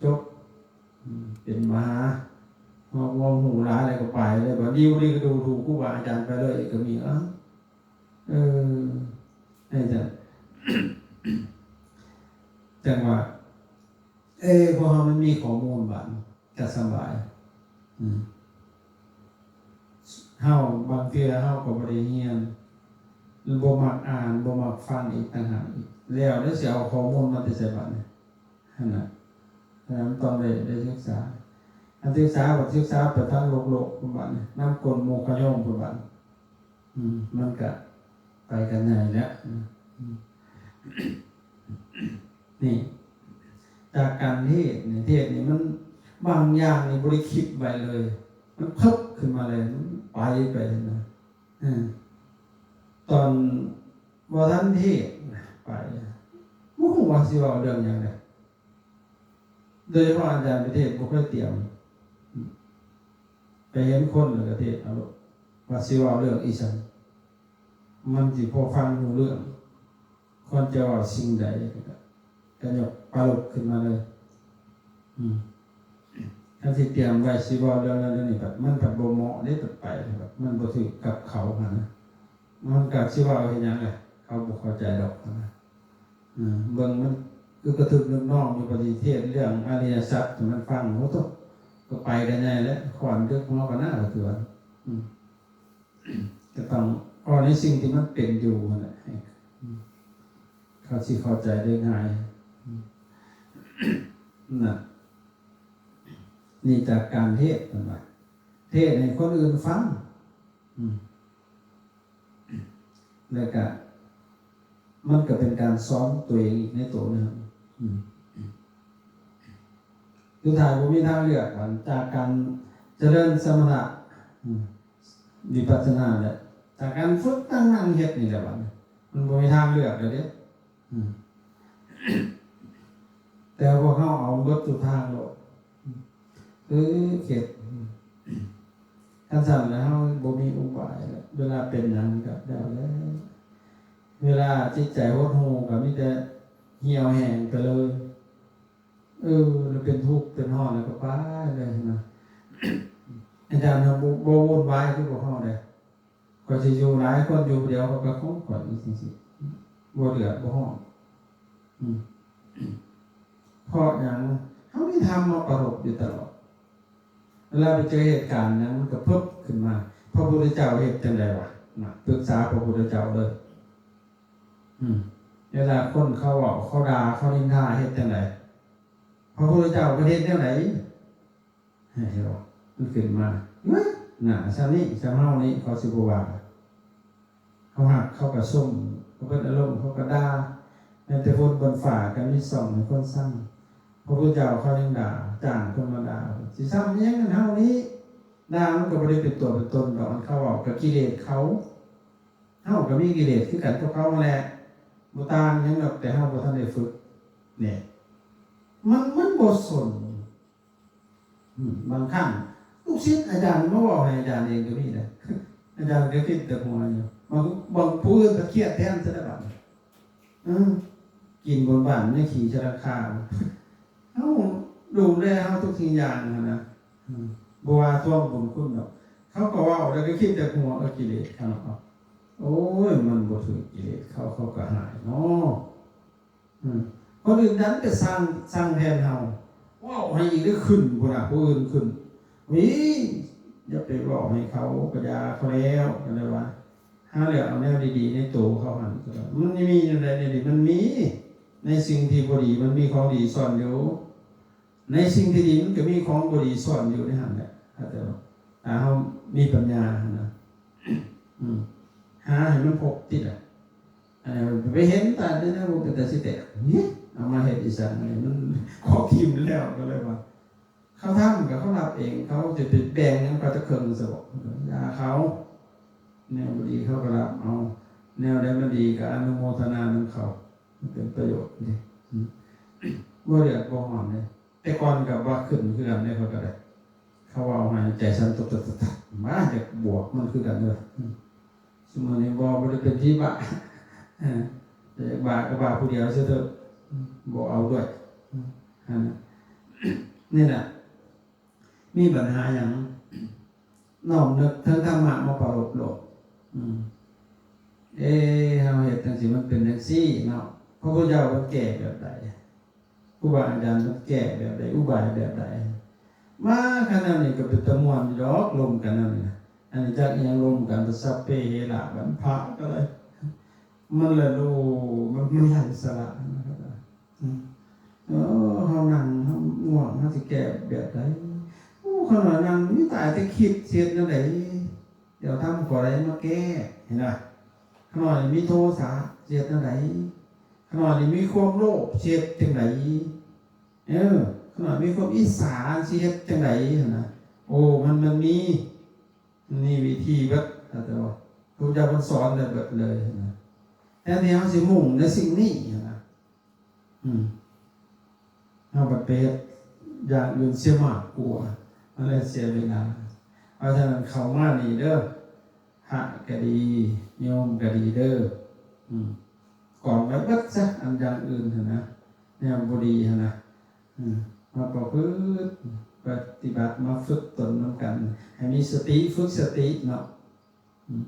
ຈົບ ອືມ ເປັນມະຫາ ເຮົາເວົ້າຮູ້ຫຼາຍແລ້ວກໍໄປເລີຍ ບາດດີບໍ່ດີກໍດູຖູກຄູບາອາຈານໄປເລີຍກໍມີ. ເອີ ເອີ ໃຫ້ຈັ່ງ ຈັ່ງວ່າ ເອີ ພວກເຮົາມັນມີຂໍ້ມູນບາດນີ້ ກະສະບາຍ. ອືມ ເຮົາບາງເທື່ອເຮົາກໍບໍ່ໄດ້ຮຽນ ບໍ່ມັກອ່ານ ບໍ່ມັກຟັງອີກຕ່າງຫາກອີກ ແລ້ວ ແລ້ວຊິເອົາຂໍ້ມູນມາແຕ່ໃສບາດນີ້? ຫັ້ນນະ ເອີ ມັນຕ້ອງໄດ້ ໄດ້ສຶກສາ ອັນສຶກສາກໍສຶກສາໄປທາງໂລກໆ ພຸ້ນບາດນີ້ ນຳກົ້ນໝູ່ຂະໂຍມພຸ້ນບາດນີ້. ອືມ ມັນກະໄປກັນໃຫຍ່ແລ້ວ. ອືມ ນີ້ ຈາກການເທດນີ້ ເທດນີ້ມັນ ບາງຢ່າງນີ້ບໍ່ໄດ້ຄິດໄວ້ເລີຍ ມັນເພິບຂຶ້ນມາເລີຍ ມັນໄປ ໄປນະ. ເອີ ຕອນບໍ່ທັນເທດນະ ໄປ ບໍ່ຮູ້ວ່າຊິເວົ້າເລື່ອງຫຍັງເດ້. ໂດຍສະເພາະອາຈານໄປເທດບໍ່ເຄີຍຕຽມ ໄປເຫັນຄົນແລ້ວກໍເທດເອົາໂລດ ວ່າຊິເວົ້າເລື່ອງອີ່ຫຍັງ ມັນຊິພໍຟັງຮູ້ເລື່ອງ ຄວນຈະເວົ້າສິ່ງໃດ ກໍຍົກປະລົບຂຶ້ນມາເລີຍ. ອືມ ຄັນຊິຕຽມໄວ້ຊິເວົ້າເລື່ອງນັ້ນເລື່ອງນີ້ ບັດມັນພັດບໍ່ເໝາະເດ້ ບັດໄປ ບັດມັນບໍ່ຖືກກັບເຂົາຫັ້ນນະ ມັນກໍຊິເວົ້າເຮັດຫຍັງລະ ເຂົາບໍ່ເຂົ້າໃຈດອກຫັ້ນນະ. ເອີ ເບິ່ງມັນຄືກະທຶກນຶກນ້ອງຢູ່ ປະຕິເທດເລື່ອງອະລິຍະສັດໃຫ້ມັນຟັງ ໂອ້ໂຕ ກໍໄປກັນໃຫຍ່ແລ້ວ ຂອນດຶກຫົວກັນນະ ວ່າຄືວ່າ ອືມ ກໍຕ້ອງເວົ້າໃນສິ່ງທີ່ມັນເປັນຢູ່ຫັ້ນແຫຼະ ອືມ ເຂົາຊິເຂົ້າໃຈໄດ້ງ່າຍ. ອືມ ນັ້ນນະ ນີ້ຈາກການເທດ ເພິ່ນວ່າ ເທດໃຫ້ຄົນອື່ນຟັງ. ອືມ ແລ້ວກະ ມັນກະເປັນການສອນຕົວເອງອີກໃນໂຕໜຶ່ງ. ອືມ ສຸດທ້າຍບໍ່ມີທາງເລືອກ ຈາກການຈະເລີນສະມະຖະ ອືມ ວິປັດສະນາ ແລະ ຈາກການຝຶກນັ່ງໆເຮັດນີ້ແຫຼະ ບັດນີ້ມັນບໍ່ມີທາງເລືອກແລ້ວເດ້. ອືມ ແຕ່ພວກເຮົາເອົາເບິດທຸກທາງໂລດ. ເອີ ເຂດ ຄັນຊັ້ນແລ້ວເຮົາບໍ່ມີອຸບາຍແລ້ວ ເວລາເປັນຫຍັງກໍແລ້ວແຫຼະ ເວລາຈິດໃຈຫົດຫູ່ກໍມີແຕ່ຫ່ຽວແຫ້ງໄປເລີຍ. ເອີ ແລ້ວເປັນທຸກເປັນຮ້ອນແລ້ວກໍໄປເລີຍນະ. ອາຈານເຮົາບໍ່ ບໍ່ວຸ່ນວາຍຄືພວກເຮົາເດ້. ຂ້ອຍຊິຢູ່ຫຼາຍຄົນ ຢູ່ຜູ້ດຽວຂ້ອຍກໍຂອງຂ້ອຍຈັ່ງຊີ້ ບໍ່ເດືອດບໍ່ຮ້ອນ. ອືມ ເພາະຫຍັງ? ເຮົາມີທຳມາປະລົບຢູ່ຕະຫຼອດ ເວລາໄປເຈີເຫດການຫຍັງມັນກໍເພິບຂຶ້ນມາ. ພະພຸດທະເຈົ້າເຮັດຈັ່ງໃດວະ? ນະ ປຶກສາພະພຸດທະເຈົ້າເລີຍ. ອືມ ເວລາຄົນເຂົາເວົ້າ ເຂົາດ່າ ເຂົານິນທາ ເຮັດຈັ່ງໃດ? ພະພຸດທະເຈົ້າເພິ່ນເຮັດແນວໃດ? ໃຫ້ເຫັນບໍ່? ມັນຂຶ້ນມາ ເອີຍ ໜ້າຊ່ຳນີ້ຊ່ຳເຮົານີ້ ເຂົາຊິບໍ່ວ່າ. ເຮົາຮັກເຂົາກໍຊົມ ເຂົາເບິດອາລົມເຂົາກໍດ່າ. ແມ່ນແຕ່ຄົນບົນຟ້າກໍມີຊ່ອງໃຫ້ຄົນຊັງ. ພະພຸດທະເຈົ້າເຂົາຍັງດ່າ ຈ້າງຄົນມາດ່າ ຊິຊ່ຳຫຍັງເຮົານີ້? ດ່າມັນກໍບໍ່ໄດ້ເປັນຕົວເປັນຕົນດອກ ອັນເຂົາເວົ້າກໍກິເລດເຂົາ. ເຮົາກໍມີກິເລດຄືກັນກັບເຂົາຫັ້ນແຫຼະ ບໍ່ຕ່າງຫຍັງດອກ ແຕ່ເຮົາບໍ່ທັນໄດ້ຝຶກ. ນີ້ ມັນ ມັນບໍ່ສົນ. ອືມ ບາງຄັ້ງລູກສິດອາຈານມາເວົ້າໃຫ້ອາຈານເອງກໍມີນະ ອາຈານກໍຄິດແຕ່ຫົວຢູ່ ບາງ ບາງຜູ້ອື່ນກໍຄຽດແທນຊະແລ້ວບາດນີ້. ເອີ ກິນບົນບ້ານໃນຂີ້ຊະລັງຄາ ເຮົາດູແລເຮົາທຸກສິ່ງຢ່າງຫັ້ນນະ. ອືມ ບໍ່ວ່າທວງບຸນຄຸນດອກ ເຂົາກໍເວົ້າແລ້ວກໍຄິດແຕ່ຫົວ ເອີ ກິເລດເຂົາເນາະ. ໂອ້ຍ ມັນບໍ່ຖືກກິເລດເຂົາ ເຂົາກໍຫາຍເນາະ. ອືມ ຄົນອື່ນດັນໄປສ້າງ ສ້າງແທນເຮົາ ເວົ້າໃຫ້ອີກໄດ້ຂຶ້ນພຸ້ນນະ ຜູ້ອື່ນຂຶ້ນ ວິ ຢ່າໄປເວົ້າໃຫ້ເຂົາ ກະຢ່າເຂົາແລ້ວ ກໍເລີຍວ່າ ຫາເລືອກເອົາແນວດີໆໃນໂຕເຂົາຫັ້ນ. ມັນມີແນວໃດແນວດີ ມັນມີ ໃນສິ່ງທີ່ບໍ່ດີມັນມີຂອງດີຊ່ອນຢູ່ ໃນສິ່ງທີ່ດີມັນກໍມີຂອງບໍ່ດີຊ່ອນຢູ່ໃນຫັ້ນແຫຼະ. ເຂົ້າໃຈບໍ່? ຖ້າເຮົາມີປັນຍາຫັ້ນນະ ອືມ ຫາໃຫ້ມັນພົບຕິລະ. ເອີ ໄປເຫັນຕາເປັນຕາຊິແຕກ ເອີ ເອົາມາເຮັດອີ່ສັງ ມັນເຄາະຖິ້ມແລ້ວ. ກໍເລີຍວ່າ ເຂົາທຳກໍເຂົາຮັບເອງ ເຂົາຈະໄປແບ່ງນຳເຂົາຈັກເຄິ່ງຊະບໍ? ຢ່າເຂົາ ແນວບໍ່ດີເຂົາກໍຮັບເອົາ ແນວໃດມັນດີກໍອະນຸໂມທະນານຳເຂົາ ມັນເປັນປະໂຫຍດເດ້. ອືມ ບໍ່ເດືອດບໍ່ຮ້ອນເດ້. ແຕ່ກ່ອນກໍວ່າຂຶ້ນຄືກັນເດ້ ຂ້ອຍກໍໄດ້ ເຂົາເວົ້າໃຫ້ໃຈສັ່ນຕຸບຕັບຕັບ ມາຢາກບວກມັນຄືກັນເດີ. ອືມ ຊຸມື້ນີ້ບໍ່ ບໍ່ໄດ້ເປັນຜີບ້າ ເອີ ຢາກບ້າກໍບ້າຜູ້ດຽວຊະເທີະ ອືມ ບໍ່ເອົາດ້ວຍ. ອືມ ຫັ້ນນະ ນີ້ນະ ມີບັນຫາຫຍັງ? ນ້ອມນຶກເຖິງທຳມະມາປາລົບໂລດ. ອືມ ເອ ເຮົາເຮັດຈັ່ງຊີ້ມັນເປັນຈັ່ງຊີ້ເນາະ. ພະພຸດທະເຈົ້າເພິ່ນແກ້ແບບໃດ? ຄູບາອາຈານເພິ່ນແກ້ແບບໃດ? ອຸບາຍແບບໃດ? ມາຂະໜາດນີ້ກໍເປັນຕາມ່ວນຢູ່ດອກ, ລົມກັນແນວນີ້ນະ. ອັນນີ້ຈັກອີ່ຫຍັງລົມກັນ, ສັບເປເຮລະບັນພະກໍໄດ້. ມັນລະໂລ ມັນ ມັນໄຮ້ສາລະນະ. ອືມ ເອີ ເຮົານັ່ງ ເຮົາງ່ວງ ເຮົາຊິແກ້ແບບໃດ? ໂອ້ ຂ້ານ້ອຍນັ່ງມີແຕ່ ແຕ່ຄິດ ຊິເຮັດແນວໃດ? ດຽວທຳຂໍ້ໃດມາແກ້ ເຫັນບໍ່? ຂ້ານ້ອຍມີໂທສະ ຊິເຮັດແນວໃດ? ຂ້ານ້ອຍນີ້ມີຄວາມໂລບ ຊິເຮັດຈັ່ງໃດ? ເອີ ຂ້ານ້ອຍມີຄວາມອິດສາ ຊິເຮັດຈັ່ງໃດຫັ້ນນະ? ໂອ້ ມັນ ມັນມີ ມີວິທີເບິດ ເຂົາເຈົ້າວ່າ ພະພຸດທະເຈົ້າເພິ່ນສອນໄດ້ເບິດເລີຍນະ. ແທນທີ່ເຮົາຊິມຸ່ງໃນສິ່ງນີ້ນະ ອືມ ເຮົາບັດໄປເຮັດຢ່າງອື່ນເສຍມາກກວ່າ, ມັນເລີຍເສຍເວລາ. ເພາະສະນັ້ນເຂົ້າມານີ້ເດີ ພະກໍດີ ໂຍມກໍດີເດີ ອືມ ກອງໄວ້ເບິດຊະ ອັນຢ່າງອື່ນຫັ້ນນະ ແນວບໍ່ດີຫັ້ນນະ. ອືມ ມາປະພຶດປະຕິບັດ ມາຝຶກຕົນນຳກັນ ໃຫ້ມີສະຕິ ຝຶກສະຕິເນາະ. ອືມ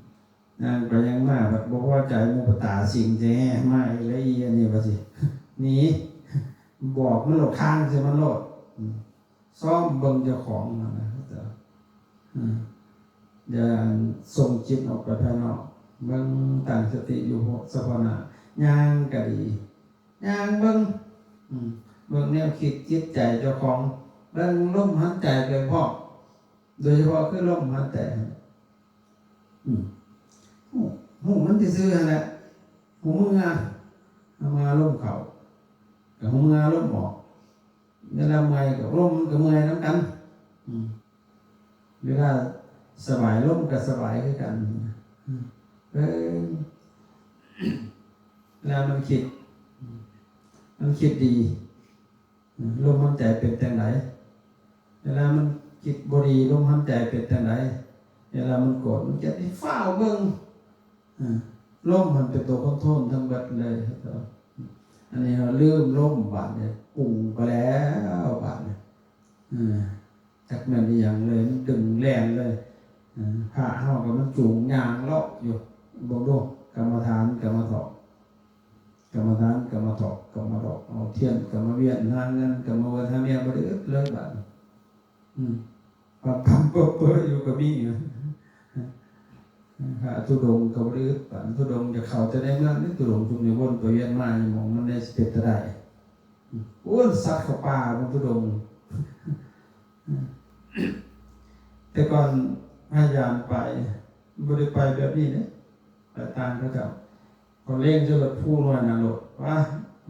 ຍ່າງໄປຍ່າງມາ ບັດບໍ່ພໍໃຈ ໝູ່ປະຕາສິງ ຈະແຫ່ມາອີກແລ້ວ ອີອັນນີ້ວ່າຊິໜີ ບອກມັນໂລດ ຄ້າງໃສ່ມັນໂລດ. ອືມ ຊ້ອມເບິ່ງເຈົ້າຂອງຫັ້ນນະ. ອືມ ຢ່າສົ່ງຈິດອອກໄປພາຍນອກ, ເບິ່ງ ຕັ້ງສະຕິຢູ່ສະເພາະໜ້າ. ຍ່າງກໍດີ ຍ່າງເບິ່ງ ອືມ ເບິ່ງແນວຄິດຈິດໃຈເຈົ້າຂອງ, ເບິ່ງລົມຫາຍໃຈໄປພ້ອມ, ໂດຍສະເພາະຄືລົມຫາຍໃຈ. ອືມ ຮູ້ ຮູ້ມັນຊື່ໆຫັ້ນແຫຼະ, ຮູ້ເມື່ອ ເມື່ອລົມເຂົ້າ ກໍຮູ້ເມື່ອລົມອອກ. ເວລາເມື່ອຍກໍລົມມັນກໍເມື່ອຍນຳກັນ. ອືມ ເວລາສະບາຍ ລົມກໍສະບາຍຄືກັນ. ອືມ ເອີ ເວລາມັນຄິດ ມັນຄິດດີ ລົມຫາຍໃຈເປັນຈັ່ງໃດ? ເວລາມັນຄິດບໍ່ດີ ລົມຫາຍໃຈເປັນຈັ່ງໃດ? ເວລາມັນໂກດ ມັນຈະໄດ້ຟ້າວເບິ່ງ ອາ ລົມມັນເປັນຕົວຄອນໂທຣນທັງເບິດເລີຍ. ອັນນີ້ເຮົາລືມລົມບາດນີ້ ປຸງໄປແລ້ວບາດນີ້ ອາ ຈັກແມ່ນອີ່ຫຍັງເລີຍ ມັນດຶງແລ່ນເລີຍ. ອາ ພະເຮົາກໍມັນຈູງຍ່າງເລາະຢູ່ ເບິ່ງດູ ກຳມະຖານ ກຳມະຖອກ ກຳມະຖານ ກຳມະຖອກ ກຳມະຖອກ ເອົາທຽນ ກຳມະວຽນ ຫາເງິນ ກຳມະວຽນ ຫາເມຍ ບໍ່ໄດ້ອຶດເລີຍບາດນີ້. ອືມ ປຳໆເປິ້ໆຢູ່ກໍມີ. ພະທຸດົງກໍບໍ່ໄດ້ອຶດປານທຸດົງ ຈະເຂົ້າແຕ່ໃນເມືອງນີ້ ທຸດົງຊຸມນີ້ວົນໄປວຽນມາຢູ່ໝ່ອງນັ້ນໄດ້ ຊິເປັນຕາໄດ້. ໂອ້ຍ ສັດເຂົ້າປ່າ ມັນທຸດົງ. ແຕ່ກ່ອນພະຍາຍາມໄປ ບໍ່ໄດ້ໄປແບບນີ້ເດ້ ໄປຕ່າງເຂົາເຈົ້າ. ເຂົາເລັງໃສ່ລົດພູນ້ອຍນັ້ນໂລດ ວ້າ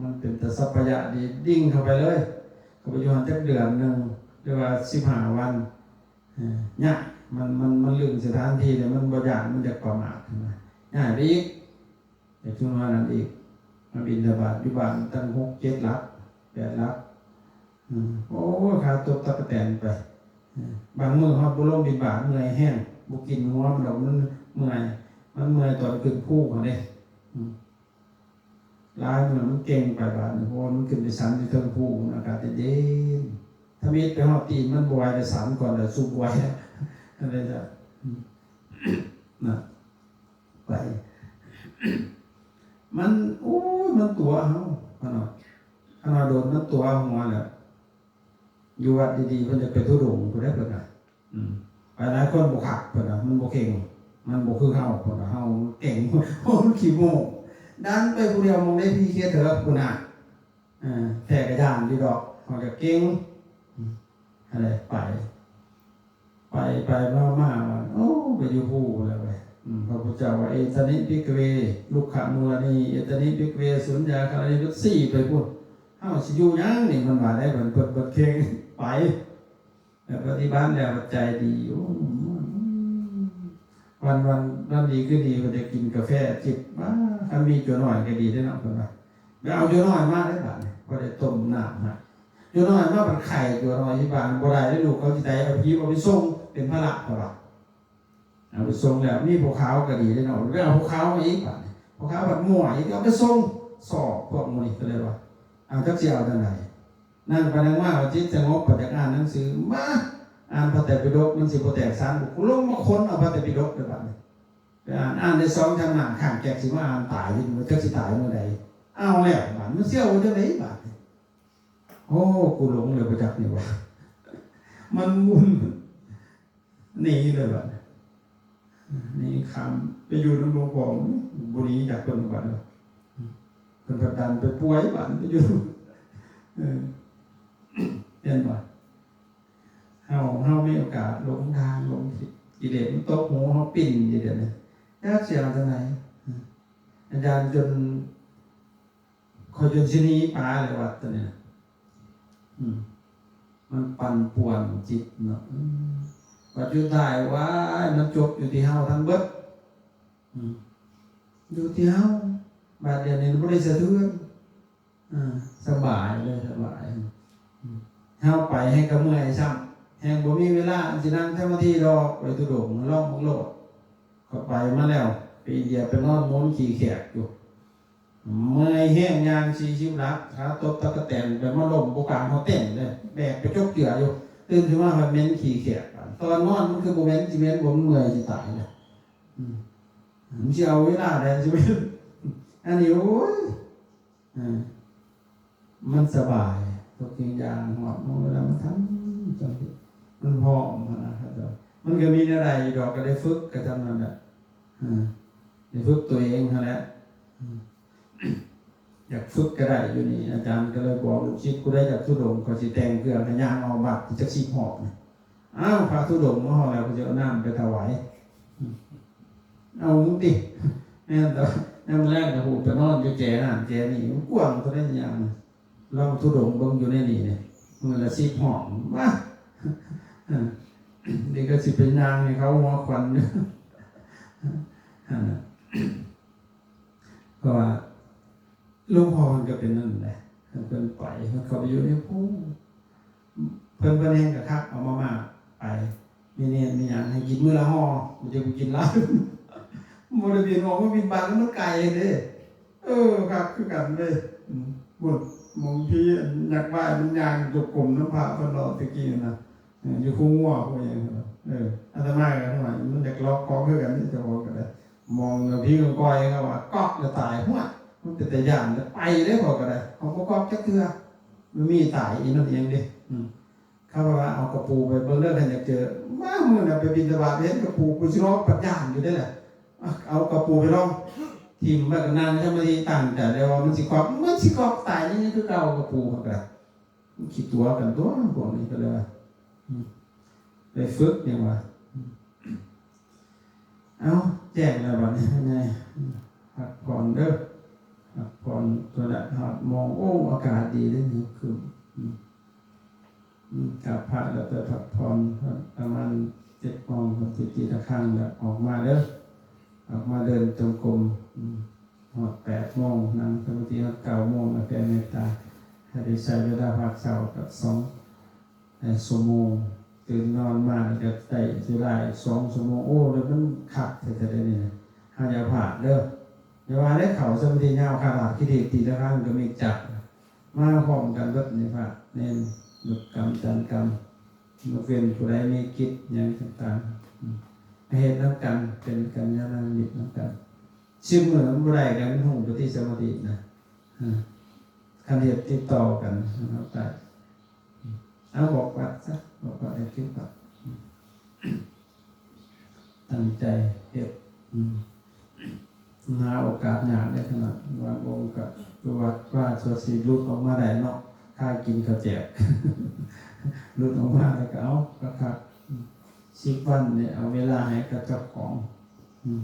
ມັນເປັນຕາສັບພະຍະດີ ດິ່ງເຂົ້າໄປເລີຍ. ເຂົ້າໄປຢູ່ຫັ້ນຈັກເດືອນໜຶ່ງ ຫຼືວ່າສິບຫ້າວັນ ເອີ ຍາກ ມັນ ມັນ ມັນລຶ້ງສະຖານທີ່ແລ້ວ ມັນບໍ່ຢ້ານ ມັນຢາກປະໝາດຫັ້ນນະ. ຍ້າຍໄປອີກ ໄປຊຸມນັ້ນອີກ ມາບິນທະບາດຢູ່ບ້ານຕັ້ງຫົກເຈັດຫຼັກ ແປດຫຼັກ. ອືມ ໂອ້ ຂາຕົບຕະກະແຕນໄປ. ເອີ ບາງມື້ຮອດບໍ່ລົງບິນທະບາດ ເມື່ອຍແຮງ ບໍ່ກິນຫົວມັນດອກ ມັນເມື່ອຍ ມັນເມື່ອຍຕອນຂຶ້ນພູຫັ້ນເດ້. ອືມ ຫຼາຍມື້ມັນເກັ່ງໄປບາດນີ້ ເພາະວ່າມັນຂຶ້ນໄປສັນຢູ່ເທິງພູ ອາກາດເຢັນໆ. ທຳອິດໄປຮອດຕີນມັນບໍ່ໄຫວ ໄປສັນກ່ອນແລ້ວຊຸບບໍ່ໄຫວ ອັນນັ້ນລະ. ອືມ ນະ ໄປ ມັນ ໂອ້ຍ ມັນຕົວະເຮົາ ຂະໜາດ ຂະໜາດໂດນມັນຕົວະຫົວແລ້ວ. ຢູ່ວັດດີໆ ເພິ່ນຈະໄປທຸດົງພຸ້ນເດ້ ເພິ່ນວ່າ. ອືມ ໄປຫຼາຍຄົນບໍ່ຄັກ ເພິ່ນວ່າ ມັນບໍ່ເກັ່ງ ມັນບໍ່ຄືເຮົາ ເພິ່ນວ່າ ເຮົາເກັ່ງ ໂອ້ ມັນຂີ້ໂມ້ ດັນໄປຜູ້ດຽວ ມອງໄດ້ພີເຄເທີບພຸ້ນນະ. ເອີ ແທ້ກະຢ້ານຢູ່ດອກ ເຮົາກະເກັ່ງ. ອືມ ຫັ້ນແຫຼະ ໄປ ໄປ ໄປມາມາ ໂອ້ ໄປຢູ່ພູແລ້ວເວີຍ. ອືມ ພະພຸດທະເຈົ້າວ່າ ເອຕະນິ ພິກຂະເວ ລຸກຂະມູລະນີ ເອຕະນິ ພິກຂະເວ ສຸນຍາຄາລານີ ເພິ່ນຊີ້ໄປພຸ້ນ. ເຮົາຊິຢູ່ຫຍັງນີ້ ມັນວ່າໄດ້ ເພິ່ນ ເພິ່ນ ເພິ່ນເຄັ່ງໄປ ແລ້ວປະຕິບັດແລ້ວໃຈດີຢູ່. ວັນ ວັນ ວັນດີຄືດີ ເພິ່ນໄດ້ກິນກາແຟຈິບ ວ້າ ຄັນມີຕົວນ້ອຍກະດີເດ້ເນາະ ເພິ່ນວ່າ. ໄປເອົາຕົວນ້ອຍມາເດ້ບາດນີ້ ພໍໄດ້ຕົ້ມນ້ຳໃຫ້. ຕົວນ້ອຍມາບັດໄຂ້ ຕົວນ້ອຍທີ່ບ້ານບໍ່ໄດ້ເດ້ ລູກເຂົາຊິໄດ້ ເອົາຜີເອົາໄປສົ່ງ ເປັນພາລະ ເຂົາວ່າ. ເອົາໄປສົ່ງແລ້ວ ມີຜົວຂາວກໍດີເດ້ເນາະ ໄປເອົາຜົວຂາວມາອີກບາດນີ້ ຜົວຂາວບັດມົ້ວອີກ ເອົາໄປສົ່ງ ຊອກພວກໝູ່ນີ້ ກໍເລີຍວ່າ ເອົາ ຈັກຊິເອົາຈັ່ງໃດ. ນັ່ງໄປນັ່ງມາ ວ່າຈິດສະຫງົບ ໄປຈາກອ່ານໜັງສື ມາ ອ່ານພະໄຕປິດົກມັນຊິບໍ່ແຕກສານບໍ່? ກູລົງມາຄົ້ນເອົາພະໄຕປິດົກເດີບາດນີ້ ໄປອ່ານ ອ່ານໄດ້ສອງສາມໜ້າ ຂ້າງແຈກຊິມາອ່ານຕາຍຢູ່ ຈັກຊິຕາຍມື້ໃດ. ເອົາແລ້ວບາດ ມັນຊິເອົາຈັ່ງໃດບາດນີ້? ໂອ້ ກູຫຼົງເລີຍ ບໍ່ຈັກນີ້ວ່າ ມັນໝຸ່ນໜີເລີຍບາດນີ້ ໜີຂ້າມໄປຢູ່ນຳຫຼວງພໍ່ ບໍ່ໜີຈາກເພິ່ນບາດນີ້ ເພິ່ນພັດດັນໄປປ່ວຍບາດນີ້ ໄປຢູ່ ເອີ ເຫັນບໍ່? ເຮົາ ເຮົາມີໂອກາດຫຼົງທາງ ຫຼົງທິດ ກິເລດມັນຕົບຫູເຮົາປິ່ນຢູ່ດຽວນີ້ ຈັກຊິເອົາຈັ່ງໃດ? ອາຈານຈົນ ຂ້ອຍຈົນຊິໜີປາແລ້ວ ວັດໂຕນີ້ນະ ອືມ ມັນປັ່ນປ່ວນຈິດເນາະ ອືມ ບັດສຸດທ້າຍ ວ້າຍ ມັນຈົບຢູ່ທີ່ເຮົາທັງເບິດ ອືມ ຢູ່ທີ່ເຮົາ ບາດດຽວນີ້ບໍ່ໄດ້ສະເທືອນ ອ່າ ສະບາຍເລີຍ ສະບາຍ ອືມ ເຮົາໄປແຮ່ງກະເມື່ອຍຊ້ຳ ແຮ່ງບໍ່ມີເວລາຊິນັ່ງສະມາທິດອກ ໄປທຸດົງ ລອງເບິ່ງໂລດ ຂ້ອຍໄປມາແລ້ວ ໄປອິນເດຍ ໄປນອນໝູນຂີ້ແຂກຢູ່ ເມື່ອຍແຮງ ຍ່າງສີ່ສິບຫຼັກ ຂາຕົບຕະກະແຕນ ໄປມາລົ້ມຢູ່ກາງຫົວເຕັນເລີຍ ແບກໄປຈົກເຈືອຢູ່ ຕື່ນຂຶ້ນມາພັດເໝັນຂີ້ແຂກ ຕອນນອນມັນຄືບໍ່ເໝັນ ຊິເໝັນບໍ່ ມັນເມື່ອຍຊິຕາຍແລ້ວ ອືມ ມັນຊິເອົາເວລາໃດຊິເໝັນ ອັນນີ້ ໂອ້ຍ ເອີ ມັນສະບາຍ ທຸກສິ່ງຢ່າງ ຮອດເວລາມັນທັນ ມັນພ້ອມຫັ້ນນະ ມັນກໍມີແນວໃດຢູ່ດອກ ກໍໄດ້ຝຶກ ກໍຊ່ຳນັ້ນແຫຼະ ເອີ ໄດ້ຝຶກຕົວເອງຫັ້ນແຫຼະ ເອີ ຢາກຝຶກກໍໄດ້ຢູ່ນີ້ ອາຈານກໍເລີຍບອກລູກສິດ ຜູ້ໃດຢາກທຸດົງ ຂ້ອຍຊິແຕ່ງເຄື່ອງໃຫ້ຍ່າງເອົາບາດຈັກສິບຮອບ ອ້າວ ພະທຸດົງມາຮອດແລ້ວ ກໍຊິເອົານ້ຳໄປຖວາຍ ເອົາຕິ ແມ່ນ ແຕ່ຍາມແລງກໍຮູ້ໄປນອນຢູ່ແຈນັ້ນແຈນີ້ ມັນກວ້າງເທົ່າໃດຍ່າງ ລອງທຸດົງເບິ່ງຢູ່ໃນນີ້ນີ້ ມື້ລະສິບຮອບ ວ້າ ເອີ ນີ້ກໍຊິໄປຍ່າງໃຫ້ເຂົາຫົວຂວັນ ເພາະວ່າ ຫຼວງພໍ່ເພິ່ນກໍເປັນນັ້ນແຫຼະ ເພິ່ນໄປ ເພິ່ນເຂົ້າໄປຢູ່ໃນພູ ເພິ່ນ ເພິ່ນແຮ່ງກະຄັກ ເອົາມາມ່າໄປ ມີເນນມີຫຍັງໃຫ້ກິນມື້ລະຫໍ່ ບໍ່ຈະໄປກິນຫຼາຍ ບໍ່ໄດ້ບິນອອກມາບິນບາດ ມັນໄກເດ້ ເອີ ຄັກຄືກັນເດ້ ອືມ ພຸ້ນ ໝ່ອງທີ່ຍັກວາຍມັນຍ່າງຈົກກົມນຳພະເພິ່ນເນາະ ແຕ່ກີ້ນະ ເອີ ຢູ່ຄູງົວ ຄູຫຍັງ ເອີ ອາດຕະມາກໍວ່າ ມັນຢາກລອກກອງຄືກັນເດ້ ເຈົ້າຂອງກໍໄດ້ ມອງແລ້ວຜີກອງກອຍ ເຂົາວ່າກອກແລ້ວຕາຍ ຫ້ວຍ ມັນເປັນຕາຢ້ານ ໄປເດ້ ຂ້ອຍກໍໄດ້ ເຮົາບໍ່ກອກຈັກເທື່ອ ມັນມີຕາຍອີ່ນັ້ນອີ່ຫຍັງເດ້ ອືມ ເຂົາວ່າເອົາກະປູໄປເບິ່ງເດີ ຄັນຢາກເຈີ ມາມື້ນັ້ນໄປບິນທະບາດ ເຫັນກະປູ ກູຊິລອງປັດຍ່າງຢູ່ເດ້ແຫຼະ ເອົາກະປູໄປລອງ ຖິ້ມໄວ້ ກໍນັ່ງສະມາທິ ຕັ້ງໃຈແລ້ວວ່າມັນຊິກອກ ມັນຊິກອກຕາຍນີ້ຄືເກົ່າ ກະປູ ເຂົາກໍໄດ້ ຂີ້ຕົວະກັນຕົວະ ພວກນີ້ກໍເລີຍວ່າ ອືມ ໄປຝຶກຫຍັງວະ ອືມ ເອົ້າ ແຈ້ງແລ້ວບັດນີ້ ອືມ ພັກຜ່ອນເດີ ພັກຜ່ອນ ໂຕລະຮອດໂມງ ໂອ້ ອາກາດດີເດ້ ຄຶ້ມ ອືມ ອືມ ກາບພະແລ້ວໄປພັກຜ່ອນ ປະມານເຈັດໂມງ ເພິ່ນຊິຕີລະຄັງ ແລ້ວອອກມາເດີ ອອກມາເດີນຈົງກົມ ອືມ ຮອດແປດໂມງ ນັ່ງສະມາທິຮອດເກົ້າໂມງ ແລ້ວແຜ່ເມດຕາ ຖ້າໄດ້ໃຊ້ເວລາພັກເຊົ້າກໍສອງ ເອີ ຊົ່ວໂມງ ຕື່ນນອນມານີ້ກໍໄດ້ເວລາອີກສອງຊົ່ວໂມງ ໂອ້ ແລ້ວມັນຄັກແທ້ໆເດນີ້ນະ ເຮົາຢ່າພາດເດີ ຢ່າວ່າໄດ້ເຂົ້າສະມາທິຍາວຂະໜາດ ຄິດດີຕີລະຄັ້ງກໍມີຈັກ ມາພ້ອມກັນເບິດນີ້ ພະເນນ ຍົກກຳຈັນກຳ ຍົກເວັ້ນຜູ້ໃດມີກິດຫຍັງຕ່າງໆ ອືມ ມາເຮັດນຳກັນ ເປັນກັນຍານະມິດນຳກັນ ສິບມື້ມັນບໍ່ໄດ້ກັນ ມັນຫຸ້ງປະຕິສະມາທິນະ ເອີ ຄັນເຮັດຕິດຕໍ່ກັນ ເຮົາຕາຍ ເອົາ ບອກວັດຊະ ບອກວັດໃຫ້ຖືກວັດ ຕັ້ງໃຈເຮັດ ອືມ ຫາໂອກາດຍາກເດ້ ຂະໜາດບາງອົງກໍຢູ່ວັດວ່າ ສ່ວນຊິຫຼຸດອອກມາໄດ້ເນາະ ຄ່າກິນເຂົ້າແຈກ ຫຼຸດອອກມາແລ້ວກໍເອົາຄັກໆ ອືມ ສິບວັນນີ້ ເອົາເວລາໃຫ້ກັບເຈົ້າຂອງ ອືມ